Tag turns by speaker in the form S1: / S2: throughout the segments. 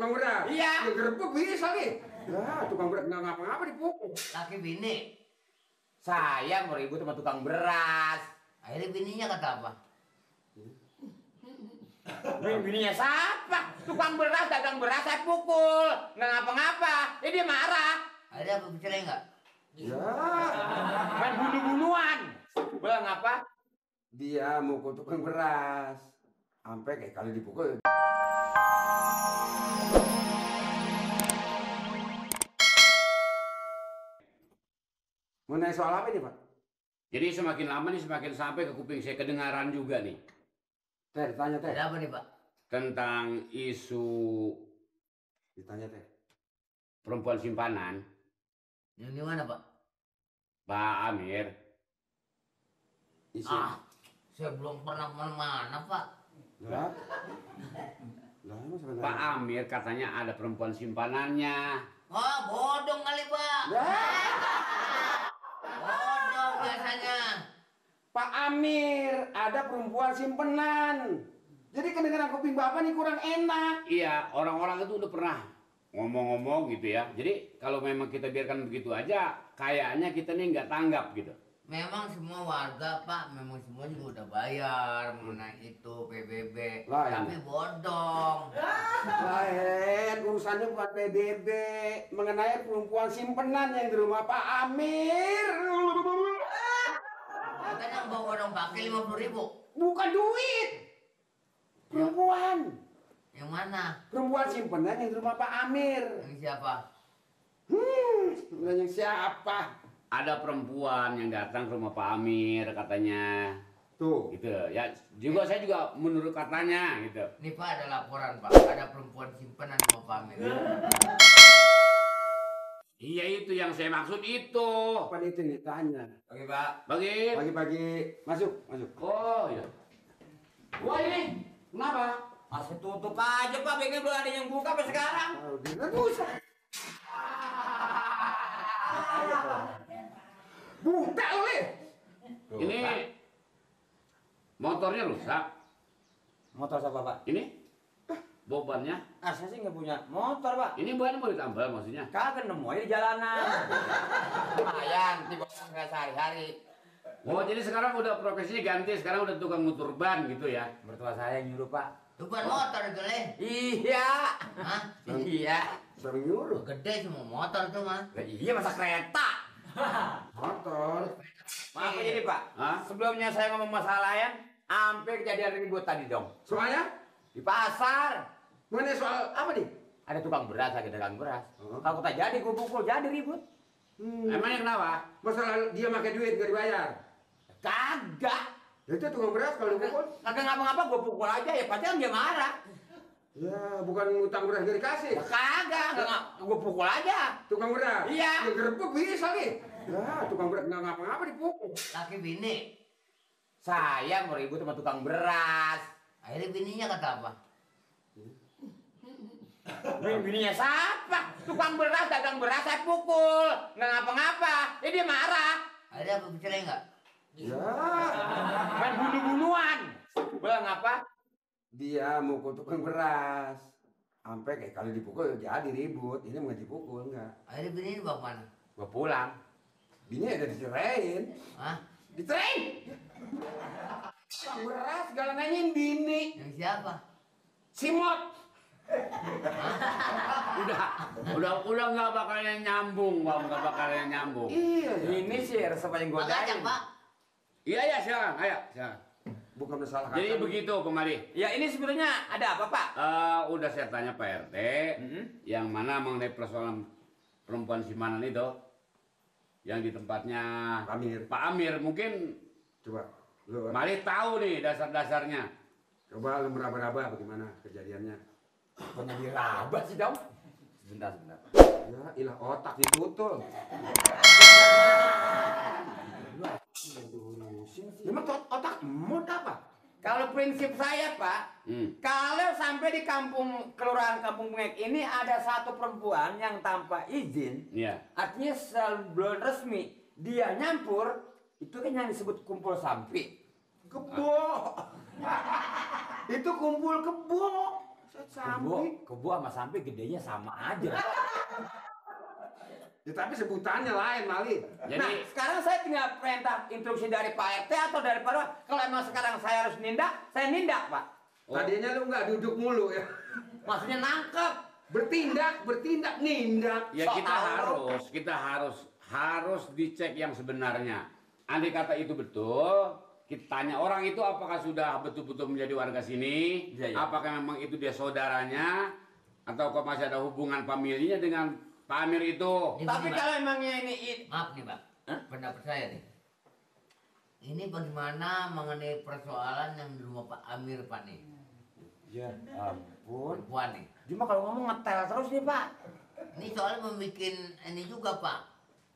S1: tukang beras?
S2: Iya.
S1: Ya gerbek bisa nih. Ya, tukang beras nggak ngapa-ngapa dipukul.
S2: Laki bini. Saya mau ribut sama tukang beras. Akhirnya bininya kata apa? Bininya siapa? Tukang beras, dagang beras saya pukul. Nggak ngapa-ngapa. Dia marah. Akhirnya apa bicara nggak?
S1: Ya.
S2: Main bunuh-bunuhan. Bilang apa?
S1: Dia mukul tukang beras. Sampai kayak kali dipukul. Mau nanya soal apa nih, Pak?
S3: Jadi semakin lama nih semakin sampai ke kuping saya kedengaran juga nih.
S1: Teh, ditanya Teh.
S2: Ada apa nih Pak?
S3: Tentang isu
S1: Ditanya Teh.
S3: perempuan simpanan.
S2: Yang di mana Pak?
S3: Pak Amir.
S1: Isu.
S2: Saya belum pernah kemana-mana Pak.
S1: Lah. Lah, emang sebenarnya.
S3: Pak Amir katanya ada perempuan simpanannya.
S2: Oh, bodong kali Pak. Bodong biasanya.
S1: Pak Amir, ada perempuan simpenan. Jadi kedengaran kuping Bapak nih kurang enak.
S3: Iya, orang-orang itu udah pernah ngomong-ngomong gitu ya. Jadi kalau memang kita biarkan begitu aja, kayaknya kita nih nggak tanggap gitu.
S2: Memang semua warga Pak, memang semua juga udah bayar mengenai itu PBB.
S1: Lah,
S2: Tapi bodong.
S1: Lain, urusannya bukan PBB. Mengenai perempuan simpenan yang di rumah Pak Amir.
S2: Katanya bawa bodong pakai 50.000.
S1: Bukan duit. Perempuan.
S2: Yang mana?
S1: Perempuan simpenan yang di rumah Pak Amir.
S2: Yang siapa?
S1: Yang siapa?
S3: Ada perempuan yang datang ke rumah Pak Amir katanya.
S1: Tuh.
S3: Gitu ya. Juga saya juga menurut katanya gitu.
S2: Ini Pak ada laporan Pak, ada perempuan simpenan sama Pak Amir.
S3: Iya itu yang saya maksud itu.
S1: Kapan itu ditanya?
S2: Oke Pak.
S3: Bagi.
S1: Pagi-pagi. Masuk, masuk.
S3: Oh iya.
S1: Wah ini, kenapa?
S2: Masih tutup aja Pak, bengkel belum ada yang buka sampai sekarang.
S1: Oh, busa. Buka lu, Le.
S3: Ini motornya rusak.
S2: Motor siapa Pak?
S3: Ini bebannya.
S2: Saya sih nggak punya motor Pak.
S3: Ini bukan mau ditambal maksudnya.
S2: Kagak nemu aja di jalanan. Lumayan, tiba nggak sehari-hari.
S3: Oh jadi sekarang udah profesinya ganti, sekarang udah tukang ngutur ban gitu ya.
S2: Mertua saya nyuruh Pak. Itu ban motor itu Le. Iya. Hah? Iya.
S1: Sering nyuruh.
S2: Gede semua motor tuh Mas. Iya masa kereta.
S1: Motor.
S2: Maaf aja nih Pak.
S3: Hah?
S2: Sebelumnya saya ngomong masalah ya, hampir kejadian ribut tadi dong.
S1: Soalnya?
S2: Di pasar.
S1: Mengenai soal apa nih?
S2: Ada tukang beras, lagi dagang beras.
S1: Oh.
S2: Kalau tak jadi gue pukul, jadi ribut.
S3: Emangnya kenapa?
S1: Masalah dia pakai duit gak dibayar.
S2: Kagak.
S1: Ya itu tukang beras kalau dipukul.
S2: Kagak ngapa-ngapa gue pukul aja ya, pacaran dia marah.
S1: Ya, bukan ngutang beras gak dikasih.
S2: Ya kagak, gue pukul aja.
S1: Tukang beras?
S2: Iya.
S1: Ya gerbek bisa nih. Ya, tukang beras nggak ngapa-ngapa dipukul.
S2: Laki bini. Saya mau ribut sama tukang beras. Akhirnya bininya kata apa? Bininya siapa? Tukang beras, dagang beras saya pukul. Nggak ngapa-ngapa. Dia marah. Akhirnya apa bicara nggak?
S1: Ya,
S2: Main bunuh-bunuhan. Bilang apa?
S1: dia mukul tukang beras. Sampai kayak kali dipukul jadi ribut. Ini nggak dipukul enggak.
S2: Akhirnya bininya dibawa kemana? Gua pulang.
S1: Bini ada diceraiin.
S2: Hah?
S1: Diceraiin? Tukang beras segala nanyain bini.
S2: Yang siapa?
S1: Simot.
S3: Udah nggak bakalan nyambung, Bang, nggak bakalan nyambung.
S1: Iya, ya.
S2: Ini sih resep yang gua
S4: Makanya, Pak.
S3: Iya ya silakan, ayo silakan.
S1: Bukan masalah
S3: Jadi
S1: kacang.
S3: begitu kembali.
S2: Ya ini sebenarnya ada apa Pak?
S3: Udah saya tanya Pak RT, yang mana mengenai persoalan perempuan simpanan itu, yang di tempatnya
S1: Amir.
S3: Pak Amir mungkin
S1: Coba. Lu,
S3: Mari tahu nih dasar-dasarnya.
S1: coba lu meraba-raba bagaimana kejadiannya.
S2: Pokoknya diraba sih dong. Sebentar.
S1: Ya, ilah otak ditutul. Memang otak emot apa?
S2: Kalau prinsip saya Pak, kalau sampai di kelurahan Kampung Bengek ini ada satu perempuan yang tanpa izin,
S3: Iya.
S2: artinya sebelum resmi dia nyampur, itu kan yang disebut kumpul sampi.
S1: Kebo. Itu kumpul kebo. Sampai.
S2: Kebo sama sampai gedenya sama aja.
S1: Ya, tapi sebutannya lain Mali.
S3: Jadi
S2: Nah, sekarang saya tinggal perintah instruksi dari Pak RT atau dari Pak Lurah. Kalau emang sekarang saya harus nindak, saya nindak, Pak.
S1: Tadinya lu nggak duduk mulu ya.
S2: Maksudnya nangkep.
S1: Bertindak, nindak.
S3: ya
S2: Sok tahu.
S3: kita harus dicek yang sebenarnya. Andai kata itu betul, kita tanya orang itu apakah sudah betul-betul menjadi warga sini,
S2: Iya, iya.
S3: apakah memang itu dia saudaranya, atau kok masih ada hubungan familinya dengan Pak Amir itu.
S4: Ini
S2: Tapi
S4: begini, Pak.
S2: kalau emangnya ini
S4: Maaf nih Pak,
S2: Hah?
S4: pendapat saya nih. Ini bagaimana mengenai persoalan yang di rumah Pak Amir Pak nih?
S2: ya ampun.
S4: Perempuan nih.
S2: Cuma kalau ngomong ngetel terus nih, Pak.
S4: Ini soalnya membuat ini juga Pak.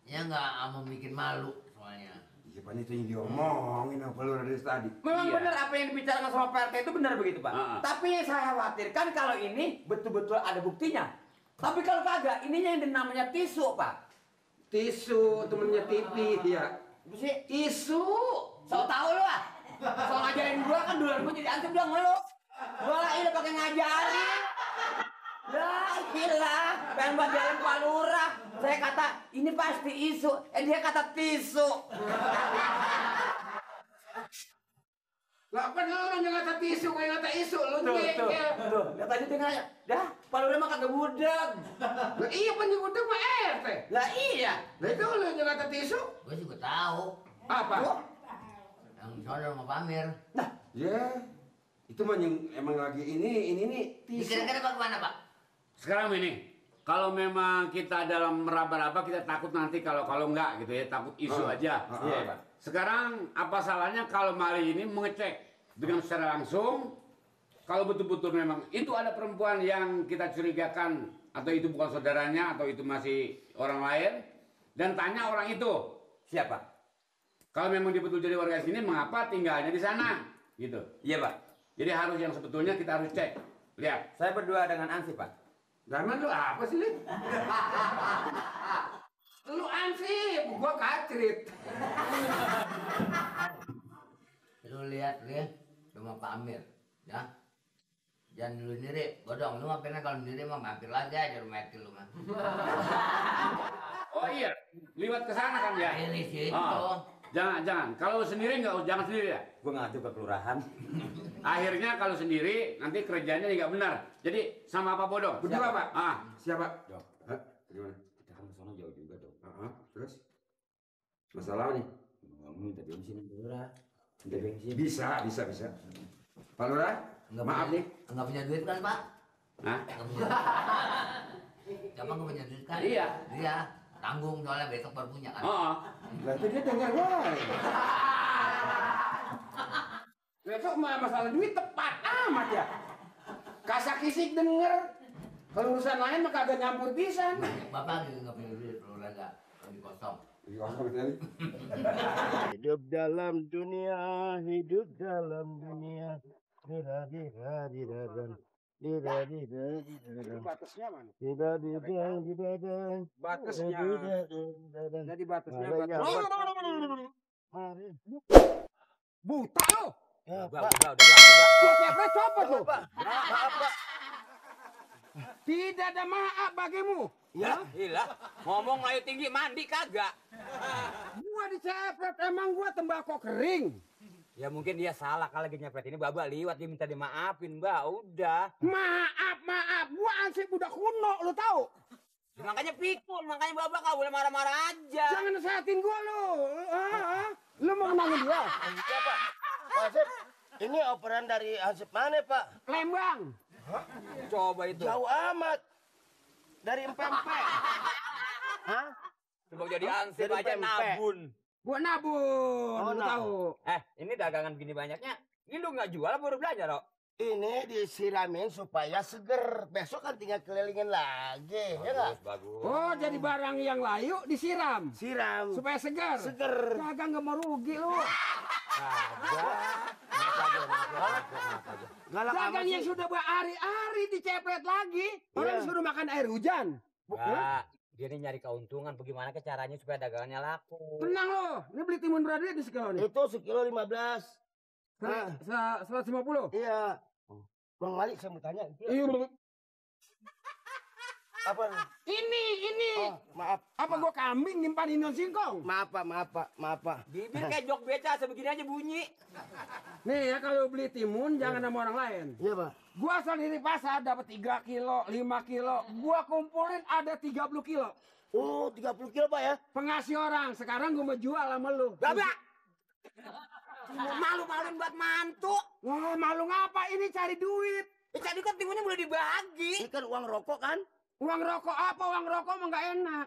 S4: Ya nggak membuat malu soalnya.
S1: Iya Pak, itu yang diomongin apa lu dari tadi.
S2: Memang
S3: Iya.
S2: benar apa yang dibicarakan sama Pak RT itu benar begitu, Pak. Tapi yang saya khawatirkan kalau ini betul-betul ada buktinya. Tapi kalau kagak, ininya yang namanya tisu, Pak.
S1: Tisu, temennya TV, ya.
S2: Apa sih?
S1: Tisu.
S2: So tau lu ah. So ngajarin gua kan duluan gua jadi ansip doang ngeluh. Gua lah ini pakai ngajarin. Lah gila, pengen buat jalan Pak Lurah. Saya kata ini pasti isu, dia kata tisu.
S1: Lah kan lu yang kata tisu, gue yang kata isu, lu jengkel.
S2: Tuh, lihat aja tinggal aja. Dah, Pak Lurah mah kagak budeg.
S1: Lah iya penyebutnya Pak RT.
S2: Lah iya.
S1: Lah itu lu yang kata tisu.
S4: Gue juga tahu.
S1: Apa?
S4: Yang soal rumah Pak Amir.
S2: Nah,
S1: Ya, itu mah yang emang lagi ini nih
S4: Ini
S1: tisu.
S4: kira-kira bagaimana Pak?
S3: Sekarang ini, kalau memang kita dalam meraba-raba kita takut nanti kalau enggak gitu ya, takut isu aja.
S1: Iya,
S2: Pak.
S3: Sekarang apa salahnya kalau Mali ini mengecek dengan secara langsung kalau betul-betul memang itu ada perempuan yang kita curigakan atau itu bukan saudaranya atau itu masih orang lain dan tanya orang itu.
S2: siapa?
S3: Kalau memang dia betul jadi warga sini, mengapa tinggalnya di sana? Gitu.
S2: Iya, Pak.
S3: Jadi harus yang sebetulnya kita harus cek. Lihat.
S2: Saya berdua dengan ansip, Pak.
S1: Zaman lu apa sih, Lid? Lu ansip, gua kacrit.
S4: Lu lihat rumah Pak Amir, ya. Jangan dulu sendiri, bodong. Lu ngapain kalau sendiri mah mampir lagi aja rumah RT lu mah.
S3: Oh iya, liwat ke sana kan ya?
S4: Ini situ.
S3: Oh, jangan. Kalau sendiri jangan sendiri ya.
S2: Gue ngadu ke kelurahan.
S3: Akhirnya kalau sendiri nanti kerjanya nggak benar. Jadi sama apa bodoh?
S1: Berdua, Pak. Siapa?
S2: Dok.
S1: Hah? Gimana?
S2: Kita kan kesana jauh juga dong.
S1: Terus? Masalah nih?
S2: Ngomong minta bensin kelurahan. Minta bensin.
S1: Bisa. Pak Lurah, maaf nih.
S4: Enggak punya duit kan, Pak?
S3: Hah?
S4: Nggak punya. Siapa nggak punya duit kan?
S3: Iya.
S4: Iya. Tanggung soalnya besok baru punya kan.
S3: Oh,
S1: Lah itu dia dengar gue. Besok mah masalah duit tepat amat ya. Kasak kisik denger. Kalau urusan lain mah kagak nyampur pisan.
S4: Bapak nggak punya duit, lu raga lagi kosong.
S5: Hidup dalam dunia, hidup dalam dunia. Dira dira dira dan dira dira dira.
S1: Batasnya mana?
S5: Dira dira dira dan.
S1: Batasnya. Jadi batasnya
S5: Ada yang
S1: batas.
S5: Mari.
S1: Buta lo.
S5: Ya,
S2: Udah,
S5: Pak.
S1: Dia kepres copot lo.
S5: Maaf, Pak.
S1: Tidak ada maaf bagimu.
S2: Ya, gila. Ngomong layu tinggi mandi kagak.
S1: Gua dicepret emang gua tembakau kering.
S2: Ya mungkin dia salah kalau lagi nyepet ini Baba liwat dia minta dimaafin, Mbak. Udah.
S1: Maaf. Gua ansip udah kuno lo tahu.
S2: Makanya pikul, makanya Baba gak boleh marah-marah aja.
S1: Jangan nasehatin gua lo. Lu mau kenalin dia?
S5: Iya, Pak. Pak Hansip, ini operan dari Hansip mana, Pak?
S1: Lembang.
S2: Coba itu.
S5: Jauh amat. Dari empe-empe. Hah?
S2: Coba jadi ansip
S5: Jadi
S2: aja
S5: pempek.
S2: nabun.
S1: Gua nabun,
S5: Oh,
S1: lu
S5: nah.
S1: tahu.
S2: Ini dagangan gini banyaknya. Ini lu nggak jual baru belajar, Rok?
S5: Ini disiramin supaya seger. Besok kan tinggal kelilingin lagi, ya nggak?
S2: Bagus.
S1: Oh, jadi barang yang layu disiram
S5: Siram.
S1: supaya segar.
S5: Seger.
S1: Dagang nggak mau rugi lu.
S5: Galak amat
S1: Dagang yang
S5: sih.
S1: sudah berhari-hari dicepet lagi. Orang
S5: Iya.
S1: disuruh makan air hujan.
S2: Enggak. Dia nih nyari keuntungan. Bagaimana ke caranya supaya dagangannya laku?
S1: Tenang lo. Ini beli timun berada di sekilo nih.
S5: Itu sekilo 15.
S1: 150.
S5: Iya. Bang Malik saya mau tanya.
S1: Iya.
S5: Apa?
S1: Ini.
S5: Oh, maaf.
S1: Apa gua kambing nyimpan Indon singkong?
S5: Maaf Pak.
S2: Bibir kayak jok beca sebegini aja bunyi.
S1: Nih ya kalau beli timun jangan sama orang lain.
S5: Iya, Pak.
S1: Gua sendiri pasar dapat 3 kilo, 5 kilo. Gua kumpulin ada 30 kilo.
S5: Oh, 30 kilo, Pak ya?
S1: Pengasih orang. Sekarang gua mau jual sama lu.
S2: Babak. Malu-maluin buat mantu.
S1: Wah, malu ngapa? Ini cari duit.
S2: Tadi kan timunnya boleh dibagi.
S5: Ini kan uang rokok kan?
S1: Uang rokok apa? Uang rokok mah nggak enak.